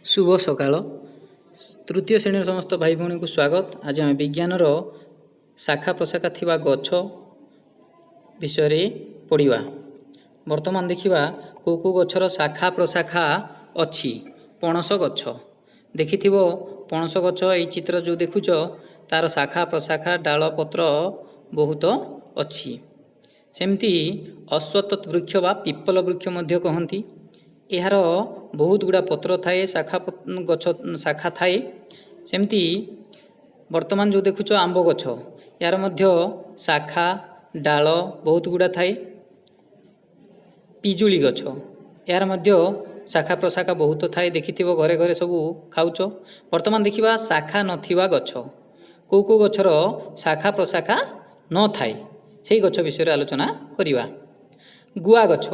ଶୁଭ ସକାଳ। ତୃତୀୟ ଶ୍ରେଣୀର ସମସ୍ତ ଭାଇ ଭଉଣୀଙ୍କୁ ସ୍ୱାଗତ। ଆଜି ଆମେ ବିଜ୍ଞାନର ଶାଖା ପ୍ରଶାଖା ଥିବା ଗଛ ବିଷୟରେ ପଢ଼ିବା। ବର୍ତ୍ତମାନ ଦେଖିବା କେଉଁ କେଉଁ ଗଛର ଶାଖା ପ୍ରଶାଖା ଅଛି। ପଣସ ଗଛ ଦେଖିଥିବ। ପଣସ ଗଛ, ଏଇ ଚିତ୍ର ଯେଉଁ ଦେଖୁଛ, ତାର ଶାଖା ପ୍ରଶାଖା, ଡାଳ ପତ୍ର ବହୁତ ଅଛି। ସେମିତି ଅଶ୍ୱତ୍ଥ ବୃକ୍ଷ ବା ପିପ୍ପଲ ବୃକ୍ଷ ମଧ୍ୟ କହନ୍ତି। ଏହାର ବହୁତ ଗୁଡ଼ା ପତ୍ର ଥାଏ, ଶାଖା ଗଛ ଶାଖା ଥାଏ। ସେମିତି ବର୍ତ୍ତମାନ ଯେଉଁ ଦେଖୁଛ ଆମ୍ବ ଗଛ, ଏହାର ମଧ୍ୟ ଶାଖା ଡାଳ ବହୁତ ଗୁଡ଼ା ଥାଏ। ପିଜୁଳି ଗଛ, ଏହାର ମଧ୍ୟ ଶାଖା ପ୍ରଶାଖା ବହୁତ ଥାଏ। ଦେଖିଥିବ, ଘରେ ଘରେ ସବୁ ଖାଉଛ। ବର୍ତ୍ତମାନ ଦେଖିବା ଶାଖା ନଥିବା ଗଛ। କେଉଁ କେଉଁ ଗଛର ଶାଖା ପ୍ରଶାଖା ନଥାଏ, ସେଇ ଗଛ ବିଷୟରେ ଆଲୋଚନା କରିବା। ଗୁଆ ଗଛ,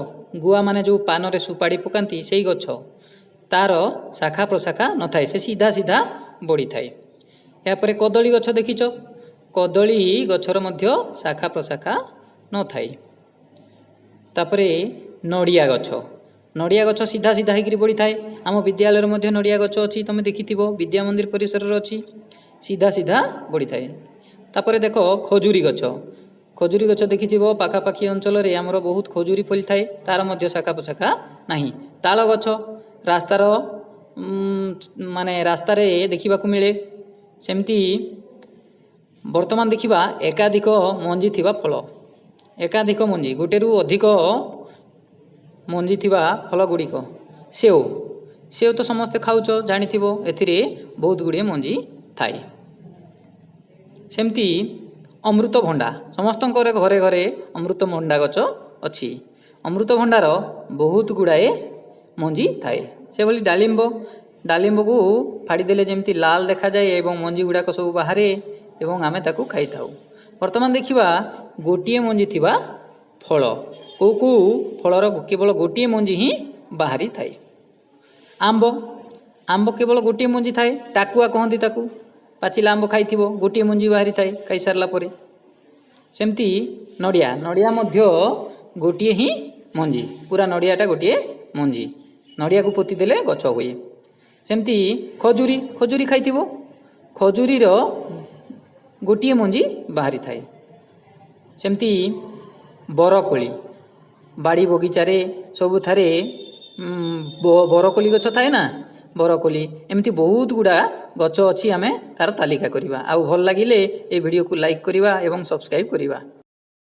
ଗୁଆ ମାନେ ଯେଉଁ ପାନରେ ସୁପାଡ଼ି ପକାନ୍ତି, ସେଇ ଗଛ, ତାର ଶାଖା ପ୍ରଶାଖା ନଥାଏ, ସେ ସିଧା ସିଧା ବଢ଼ିଥାଏ। ଏହାପରେ କଦଳୀ ଗଛ ଦେଖିଛ। କଦଳୀ ଗଛର ମଧ୍ୟ ଶାଖା ପ୍ରଶାଖା ନଥାଏ। ତାପରେ ନଡ଼ିଆ ଗଛ। ନଡ଼ିଆ ଗଛ ସିଧା ସିଧା ହେଇକିରି ବଢ଼ିଥାଏ। ଆମ ବିଦ୍ୟାଳୟରେ ମଧ୍ୟ ନଡ଼ିଆ ଗଛ ଅଛି, ତୁମେ ଦେଖିଥିବ, ବିଦ୍ୟା ମନ୍ଦିର ପରିସରରେ ଅଛି। ସିଧା ସିଧା ବଢ଼ିଥାଏ। ତାପରେ ଦେଖ ଖଜୁରୀ ଗଛ। ଖଜୁରୀ ଗଛ ଦେଖିଥିବ, ପାଖାପାଖି ଅଞ୍ଚଳରେ ଆମର ବହୁତ ଖଜୁରୀ ଫଳିଥାଏ। ତାର ମଧ୍ୟ ଶାଖା ପ୍ରଶାଖା ନାହିଁ। ତାଳ ଗଛ ରାସ୍ତାର ମାନେ ରାସ୍ତାରେ ଦେଖିବାକୁ ମିଳେ। ସେମିତି ବର୍ତ୍ତମାନ ଦେଖିବା ଏକାଧିକ ମଞ୍ଜି ଥିବା ଫଳ। ଏକାଧିକ ମଞ୍ଜି, ଗୋଟେରୁ ଅଧିକ ମଞ୍ଜି ଥିବା ଫଳ ଗୁଡ଼ିକ। ସେଓ। ସେଓ ତ ସମସ୍ତେ ଖାଉଛ, ଜାଣିଥିବ, ଏଥିରେ ବହୁତ ଗୁଡ଼ିଏ ମଞ୍ଜି ଥାଏ। ସେମିତି ଅମୃତଭଣ୍ଡା। ସମସ୍ତଙ୍କର ଘରେ ଘରେ ଅମୃତଭଣ୍ଡା ଗଛ ଅଛି। ଅମୃତଭଣ୍ଡାର ବହୁତ ଗୁଡ଼ାଏ ମଞ୍ଜି ଥାଏ। ସେଭଳି ଡାଳିମ୍ବ। ଡାଳିମ୍ବକୁ ଫାଡ଼ିଦେଲେ ଯେମିତି ଲାଲ ଦେଖାଯାଏ ଏବଂ ମଞ୍ଜି ଗୁଡ଼ାକ ସବୁ ବାହାରେ ଏବଂ ଆମେ ତାକୁ ଖାଇଥାଉ। ବର୍ତ୍ତମାନ ଦେଖିବା ଗୋଟିଏ ମଞ୍ଜି ଥିବା ଫଳ। କେଉଁ କେଉଁ ଫଳର କେବଳ ଗୋଟିଏ ମଞ୍ଜି ହିଁ ବାହାରିଥାଏ? ଆମ୍ବ। ଆମ୍ବ କେବଳ ଗୋଟିଏ ମଞ୍ଜି ଥାଏ। ଟାକୁଆ କହନ୍ତି ତାକୁ। ପାଚିଲା ଆମ୍ବ ଖାଇଥିବ, ଗୋଟିଏ ମଞ୍ଜି ବାହାରିଥାଏ ଖାଇସାରିଲା ପରେ। ସେମିତି ନଡ଼ିଆ। ନଡ଼ିଆ ମଧ୍ୟ ଗୋଟିଏ ହିଁ ମଞ୍ଜି। ପୁରା ନଡ଼ିଆଟା ଗୋଟିଏ ମଞ୍ଜି। ନଡ଼ିଆକୁ ପୋତି ଦେଲେ ଗଛ ହୁଏ। ସେମିତି ଖଜୁରୀ। ଖଜୁରୀ ଖାଇଥିବ। ଖଜୁରୀର ଗୋଟିଏ ମଞ୍ଜି ବାହାରିଥାଏ। ସେମିତି ବରକୋଳି। ବାଡ଼ି ବଗିଚାରେ ସବୁଠାରେ ବରକୋଳି ଗଛ ଥାଏ ନା? ବରକୋଳି, ଏମିତି ବହୁତ ଗୁଡ଼ା ଗଛ ଅଛି। ଆମେ ତାର ତାଲିକା କରିବା। ଆଉ ଭଲ ଲାଗିଲେ ଏ ଭିଡ଼ିଓକୁ ଲାଇକ୍ କରିବା ଏବଂ ସବସ୍କ୍ରାଇବ୍ କରିବା।